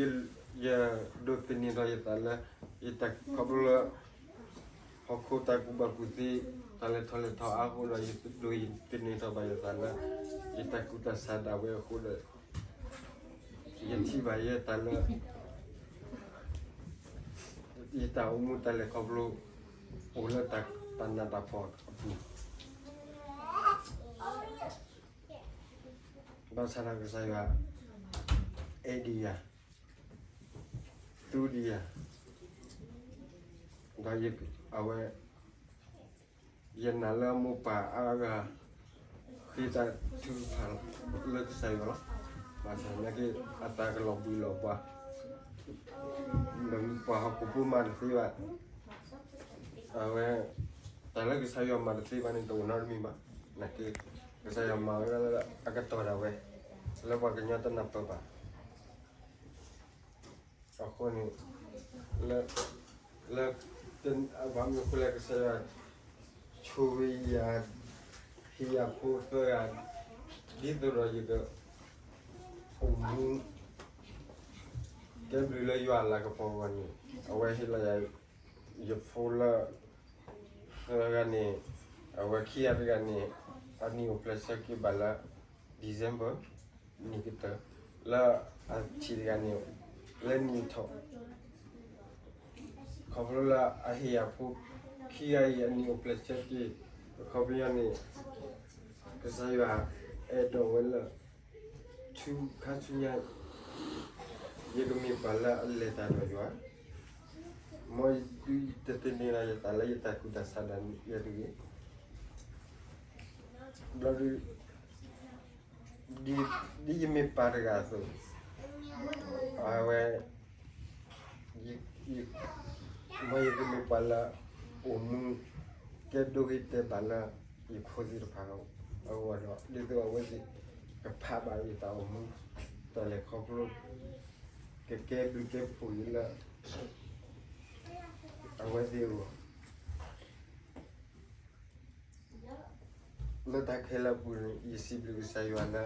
ယဒိးသန့ၤထီၣ်ယသးလၢ ယတၢ်ခီဖျိလၢ ဟီၣ်ခိၣ်တၢ်ကူၣ်ဘၣ်ကူၣ်သ့ တၢ်လဲၤထီၣ်လဲၤထီအါအဃိဒီး ယဒိးသန့ၤထီၣ်ဘၣ်ယသးလၢ ယတၢ်ကူၣ်တၢ်ဆးဒၣ်ဝဲအဃိဒီး ယထံၣ်ဘၣ်ယဲတၢ်လၢ ယတၢ်အိၣ်မူတၢ်လဲၤခီဖျိ အိၣ်လၢတၢ်နးတၢ်ဖှီၣ်အပူၤ ဘၣ်ဆၣ်ဒီးကစၢ်ယွၤ အဲၣ်ဒံးယၤ သူဒံးယၤ ဒီးအဝဲ ယနာ်လၢမိၢ်ပၢ်အါဂၤ ဃ့တၢ်ထုကဖၣ်လၢကစၢ်ယွၤလီၤ. ဘၣ်ဆၣ်သနာ်က့ အသးကလီၤဘှံးလီၤဘှါ ပှၤဟီၣ်ခိၣ်ဖိမၤတသ့ဘၣ်. အဝဲ တၢ်လၢကစၢ်ယွၤမၤတသ့ဘၣ်န့ၣ် တအိၣ်နီတမံၤဘၣ်. နာ်က့ ကစၢ်ယွၤမၤဝဲဒၣ်လၢအကတီၢ်ဒၣ်ဝဲ လၢပှၤကညီတနၢ်ပၢၢ်ဘၣ်. အဃိန့ၣ် လၢ လၢ ဘၣ်မနုၤအဃိလဲၣ် ကစၢ်ယွၤ ဆိၣ်ဂ့ၤယၤ ဟ့ၣ်ယၤဖိသၢဂၤ ဒ်သိးဒီးယက အိၣ်မူ ကဲဘျုးလၢယွၤအလၤကပီၤအဂီၢ်န့ၣ် အဝဲဟ့ၣ်လီၤယၤ ယဖိလၢ သၢဂၤန့ၣ် အဝဲခံဂၤတဂၤန့ၣ် အနံၣ်အိၣ်ဖျဲၣ်ဆၢက့ၤဘၣ်လၢ December နံၣ်ကတၢၢ် လၢအဆံးတဂၤန့ၣ် လၢနံၣ်ထီၣ် ခီဖျိလၢအဟ့ၣ်ယၤဖိ ခံဂၤအံၤအနံၣ်အိၣ်ဖျဲၣ်ဆၢက့ၤ အခီပညီန့ၣ် ကစၢ်ယွၤအဲၣ်ဒိးဝဲလၢ ဆူခါဆူညါ ယကမ့ၢ်ပှၤလၢအလဲၤတၢ်ဒီးယွၤ, မ်ယဒုးတသန့ၤလၢယသးလၢယတၢ်ကူၣ်တၢ်ဆးဒၣ်ယဲတဂ့ၤ, ဘျီဒုး ဒ်ယမ့ၢ်ပၢ်တဂၤအသိး အဝဲ မ်ယကမ့ၢ်ပှၤလၢ အိၣ်မူ ကဲဒိဂ့ၤတဲာ်ဘၣ်လၢ ယဖိသ့ၣ်တဖၣ်အဂီၢ်ဒီး ဒ်သိးအဝဲသ့ၣ် ကဖးဘၣ်ယတၢ်အိၣ်မူ တၢ်လဲၤခီဖျိ ကကဲဘျုးကဲဖှိၣ်ယၤလၢ အဝဲသ့ၣ်အဂီၢ် လၢတၢ်ခဲလၢာ်အပူၤန့ၣ် ယစံးဘျုးကစၢ်ယွၤလၢ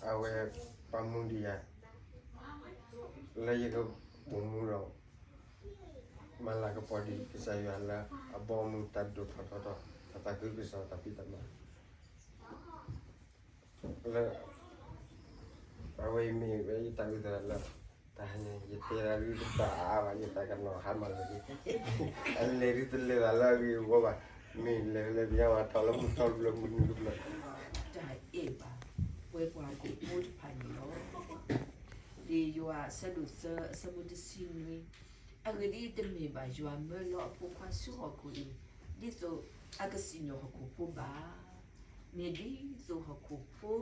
အဝဲပာ်မူဒံးယၤ လၢယကအိၣ်မူဒီး မၤလၤကပီၤဒံးကစၢ်ယွၤလၢအဘီအမုၢ်တၢ်ဒိၣ်ထီၣ်ထီထီၣ် တၢ်သးခုကစီၣ်တၢ်ဖံးတၢ်မၤ လၢ အဝဲအံၤမ့ၢ်ဝဲယတၢ်အုၣ်သးလၢ တၢ်ဟါညါ ယတဲဒၣ်ဒုးတဘၣ်အါဘၣ် ယသးကနီၤဟါမၢ်လၢာ်ဒုး အလဲၤဒုးတလဲၤသးလၢအဂ့ၤအဝါဘၣ် မ့ၢ်လဲၤလဲၤပယါဝဲထီၣ်လၢမုၢ်ထီၣ်တဘျီမုၢ်နုာ်တဘျီ တၢ်အဲၣ်ဘၣ် ပဝဲပှၤဟီၣ်ခိၣ်ဖိတဖၣ်န့ၣ်လီၤ. လံာ်ယိၤဟၣ်အဆၢဒိၣ်သၢအဆၢဖိတဆံနွံ အဂ့ၢ်ဒ်အံၤ, တမ့ၢ်ဘၣ်ယွၤမၢလီၤအဖိခွါဆူဟီၣ်ခိၣ်အံၤ ဒ်သိးအကစံၣ်ညီၣ်ဟီၣ်ခိၣ်ဖိဘၣ်. မ့ၢ်ဒ်သိးဟီၣ်ခိၣ်ဖိ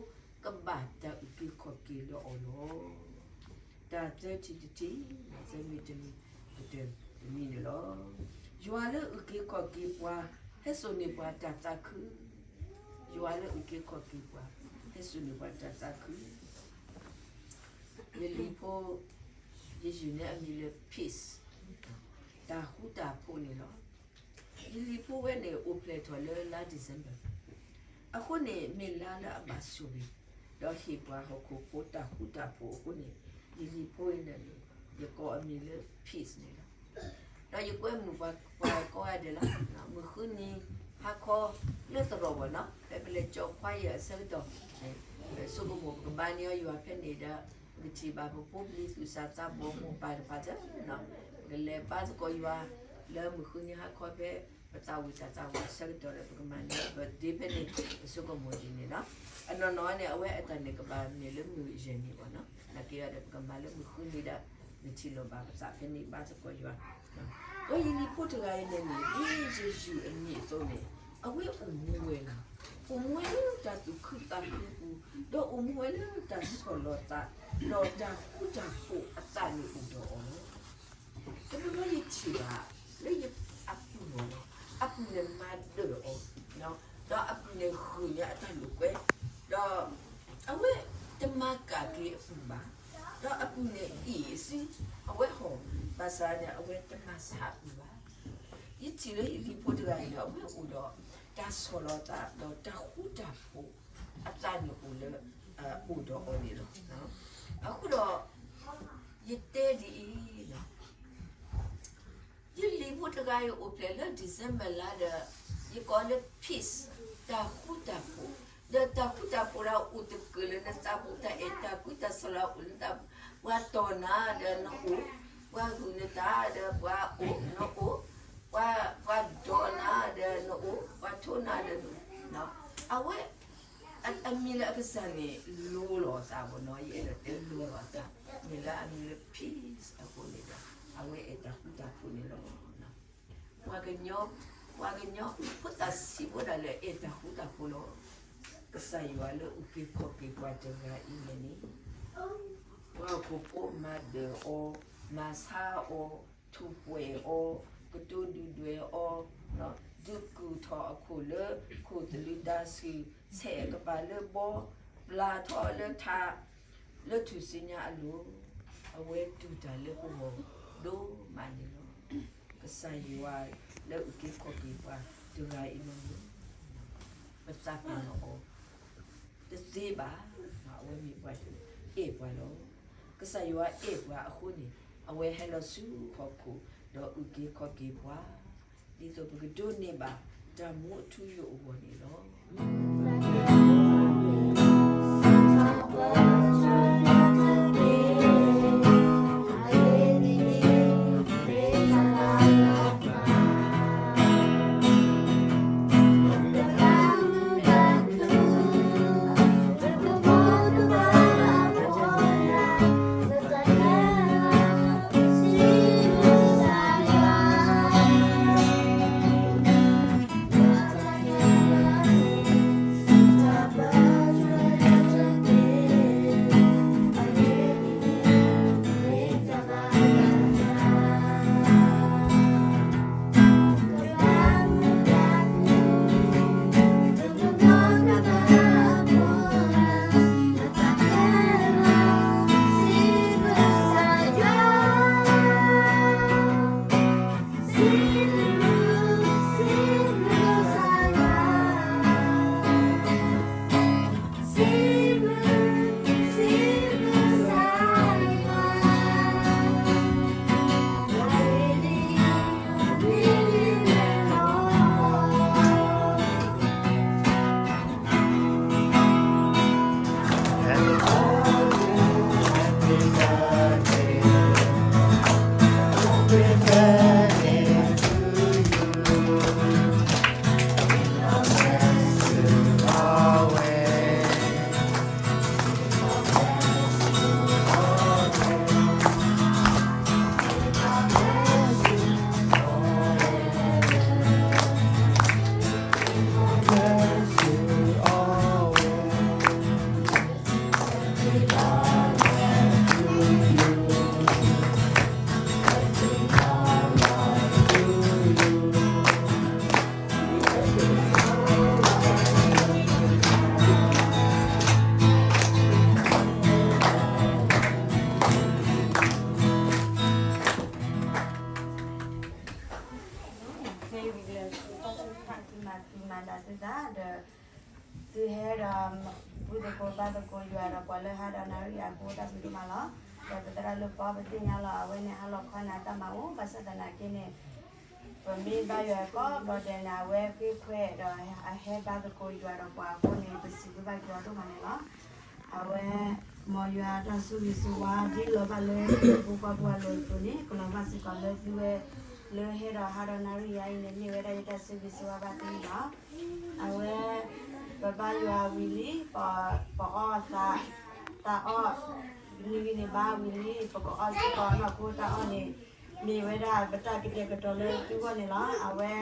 ကဘၣ်တၢ်အုၣ်က့ၤခီၣ်က့ၤလၢအီၤလီၤ. တၢ်သၢထံၣ်တထံၣ် သၢမံၤတမံၤကတၢၢ်တမံၤန့ၣ်လီၤ. ယွၤလၢအုၣ်က့ၤခီၣ်က့ၤပှၤ ဟဲစိာ်န့ၢ်ပှၤတၢ်သးခု, ယွၤလၢအုၣ်က့ၤခီၣ်က့ၤပှၤ ဟဲစိာ်န့ၢ်ပှၤတၢ်သးခု ယလံၤဖိ ယယုၢ်န့ၢ်အမံၤလၢ peace တၢ်ဃူတၢ်ဖိးန့ၣ်လီၤ. ယလံၤဖိဝဲန့ၣ် အိၣ်ဖျဲၣ်ထီၣ်လၢလါ December အဃိန့ၣ် မ့ၢ်လါလၢအဘၣ်ဆိၣ်ဂ့ၤ ဒီးဟ့ၣ်ပှၤဟီၣ်ခိၣ်ဖိတၢ်ဃူတၢ်ဖိးအဃိန့ၣ် ယလံၤဖိအံၤန့ၣ် ယကိးအမံၤလၢ peace န့ၣ်လီၤ. ဒီးယကွဲမုာ်ပှၤကိးဂၤဒဲးလီၤ. မုၢ်ဃုနံၤဟါခီလၢသရိာ်ဘၣ်နီၤ ဖဲပလဲၤကၠီခွါယဲၢ်အဆၢကတီၢ် ပဆိကမိၣ်ပကဘါန့ၢ်အီၤယွၤဖဲန့ၣ်ဒီး ပကထံၣ်ဘၣ်ပဖိပလံၤသူၣ်စၢ်သးဘီၣ်မိၢ်ပၢ်တဖၣ်သ့ၣ်နီၤ ပကလဲၤဘါသကိးယွၤ လၢမုၢ်ဃုနံၤဟါခီဖဲ ပသးဝံၣ်တၢ်သးဝံၣ်အဆၢကတီၢ်ဒီး ပကမၤန့ၢ် birthday ဖဲန့ၣ် ပဆိကမိၣ်ဒ်န့ၣ်လီၤ. အနီၢ်နီၢ်န့ၣ် အဝဲအတၢ်န့ၣ်ကဘၣ်မ့ၢ်လၢမုၢ်ယဲၢ်နံၤဘၣ်နီၤ နာ်က့ဒီး ပကမၤလၢမုၢ်ဃုနံၤဒီး ပထံၣ်လိာ်ဘၣ်ပသးဖဲန့ၣ် ဘါသကိးယွၤ ဒီးယလံၤဖိတဂၤအံၤန့ၣ်န့ၣ် ဒ်ယယုၢ်အမံၤအသိးန့ၣ် အဝဲအိၣ်မူဝဲလီၤ. အိၣ်မူဝဲလၢတၢ်သူၣ်ခုသးခုပူၤ ဒီးအိၣ်မူဝဲလၢတၢ်ဆီၣ်လီၤသး ဒီးတၢ်ဃူတၢ်ဖိးအသးန့ၣ်အိၣ်ဒီးအီၤလီၤ. တဘျီဘျီယထံၣ်ဘၣ် လၢယအပုၢ်န့ၣ်လီၤ အပုၢ်န့ၣ်မၤဒၢၣ်အီၤ ဒီးအပုၢ်န့ၣ်ဃုာ်န့ၢ်အတၢ်လိာ်ကွဲ ဒီး အဝဲတမၤကၣ်က့ၤအပုၢ်ဘၣ်, ဒီးအပုၢ်န့ၣ်အ့ၣ်အစု အဝဲဟီၣ် ဘၣ်ဆၣ်န့ၣ် အဝဲတမၤဆါအပုၢ်ဘၣ်. ယထံၣ်လၢယလံၤဖိတဂၤအံၤန့ၣ် အဝဲအိၣ်ဒီးတၢ်ဆီၣ်လီၤသး ဒီးတၢ်ဃူတၢ်ဖိးအသးန့ၣ်အိၣ်လၢ အိၣ်ဒီးအီၤန့ၣ်လီၤ. အဃိဒီး ယတဲဒ်အံၤ, ယလံၤဖိတဂၤအံၤအိၣ်ဖျဲၣ်လၢ December လါဒီး ယကိးလၢ peace, တၢ်ဃူတၢ်ဖိး, ဒီးတၢ်ဃူတၢ်ဖိးဒီးအိၣ်တကၢၢ်လၢနသးပူၤ, တၢ်အဲၣ်တၢ်ကွံတၢ်ဆီၣ်လီၤအိၣ်လၢနသးပူၤ, ပှၤတီၢ်နၤဒီးနအိၣ်, ပှၤဂုာ်နသးဒီးပှၤအိၣ်နအိၣ်, ပှၤ, ပှၤဒိးနၤဒီးနအိၣ်, ပှၤထိးနၤဒီးနအိၣ်, အဝဲ အမံၤလၢအကစၢ်န့ၣ် လိၤလီၤသးဘၣ်နီၤ, ယအဲၣ်ဒိးတဲလိၤလီၤသး, မ့ၢ်လၢအမံၤလၢ peace အဃိန့ၣ်ဒီး အဝဲအဲၣ်တၢ်ဃူတၢ်ဖိးန့ၣ်လီၤ. ပှၤကညီ, ပှၤကညီ, ဖိသၣ်ဆံးဖိဒၣ်လဲာ်အဲၣ်တၢ်ဃူတၢ်ဖိးလီၤ. ကစၢ်ယွၤလၢအုၣ်က့ၤခီၣ်က့ၤပှၤတဂၤအံၤန့ၣ်န့ၣ် ပှၤဟီၣ်ခိၣ်ဖိမၤဒၢၣ်အီၤ, မၤဆါအီၤ, ထူၣ်ပှဲၤအီၤ, ကတိၤဒုၣ်ဒွဲၣ်အီၤ, ဒုးကူၣ်ထီၣ်အခိၣ်လၢခိၣ်သလုးတၢ်ဆူၣ်, ဆဲးအကပၤလၢဘီ, ပျၢ်ထီၣ်အီၤလၢထး, လၢထူၣ်စုညါအလိၤ, အဝဲတူၢ်တၢ်လၢပဂီၢ်ဒိၣ်မးန့ၣ်လီၤ. ကစၢ်ယွၤလၢအုၣ်က့ၤခီၣ်က့ၤပှၤတဂၤအံၤန့ၣ် ပသးပ့ၤနီၣ်အီၤတသ့ဘၣ်. အဝဲမ့ၢ်ပှၤအဲၣ်ပှၤလီၤ. ကစၢ်ယွၤအဲၣ်ပှၤအဃိန့ၣ် အဝဲဟဲလီၤဆူဟီၣ်ခိၣ် ဒီးအုၣ်က့ၤခီၣ်က့ၤပှၤ ဒ်သိးပကဒိးန့ၢ်ဘၣ်တၢ်မူအထူအယိာ်အဂီၢ်န့ၣ်လီၤ.သုဟဲဒီး ဘူၣ်သကိးဘါသကိးယွၤဒီးပှၤလၢဟါဒီးနၣ်ရံၣ်အံၤ အဃိတၢ်ဘျုးဒိၣ်မးလီၤ. ဒီးပသရၣ်လၢပှဲၤပသ့ၣ်ညါလီၤ အဝဲန့ၣ် ဟါလီၤခီန့ၣ် အတၢ်မၤအိၣ် ဘၣ်ဆၣ်သနာ်က့န့ၣ် ပမ့ၢ်ဘါယွၤကိးဘျီဒဲးန့ၣ် အဝဲဃ့ခွဲးဒီးအဟဲဘါသကိးယွၤဒီးပှၤအဃိန့ၣ် ပစံးဘျုးဘၣ်က့ၤအီၤဒိၣ်မးန့ၣ်လီၤ. အဝဲ မ်ယွၤအတၢ်ဆိၣ်ဂ့ၤဆိၣ်ဝါ ဒ်လီၤဘၣ်လၢပဖိပှၤဖိအလိၤအသိးန့ၣ် ကလီၤဘၣ်စ့ၢ်ကီးလၢသုဝဲ လၢဟဲဒီးဟါဒီးနၣ်ရံၣ်အံၤန့ၣ် မ့ၢ်ဝဲဒၣ်ယတၢ်ဆိၣ်ဂ့ၤဆိၣ်ဝါဘၣ်သုန့ၣ်လီၤ. အဝဲ ပဘါယွၤဝံၤလံ ပအီၣ်သး တၢ်အီၣ် နံၤဂံၢ်နံၤဘါဝံၤလံ ပကအီၣ်စ့ၢ်ကီးနီၢ်ခိတၢ်အီၣ်န့ၣ် မ့ၢ်ဝဲဒၣ်ပတၢ်ကတဲာ်ကတီၤလၢသုဂီၢ်န့ၣ်လီၤ. အဝဲ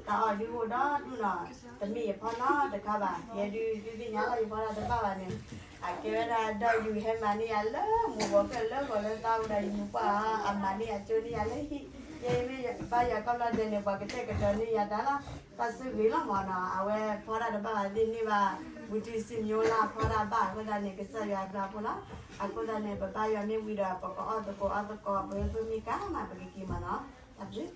တၢ်အီၣ်ဒုးအိၣ်ဒီဒူၣ်နီၤ တမ့ၢ်ယဖီနီတခါဘၣ် ယဲဒုး ဒုးသ့ၣ်ညါလီၤ ယဖီတၢ်တဘၣ်ဘၣ်န့ၣ် အကဲဝဲဒၣ်ဒီးယုၢ်ဟဲမၤန့ၢ်ယၤလၢမူၤဘှီးဖျၢၣ်လၢဂီၤလၢသးဝံၤဒီး ယမူၤပှၢ်အီၤ အမၤန့ၢ်ယၤကၠိန့ၢ်ယၤလၢဟံၣ် ယဲမ့ၢ်ဘါယွၤကိးဘျီဒဲးန့ၣ် ပှၤကတဲာ်ကတီၤန့ၢ်ယၤတၢ်လီၤ တၢ်ဆိၣ်ဂ့ၤလီၤမၢ်နီၤ အဝဲဖီတၢ်တဘၣ်ဘၣ်သ့ၣ်န့ၢ်ဘၣ် ဝံၤတုၤစံးမၠိလၢအဖီတၢ်ဘၣ်အဃိသတးန့ၣ် ကစၢ်ယွၤအဘျုးအဖှိၣ်လီၤ. အဃိသတးန့ၣ် ပဘါယွၤမ့ၢ်ဝံၤဒီး ပကအီၣ်သကိးအီသကိး ပကသူၣ်မံကၤမး ပကက့ၤမၢ်နီၤ တၢ်ဘျုး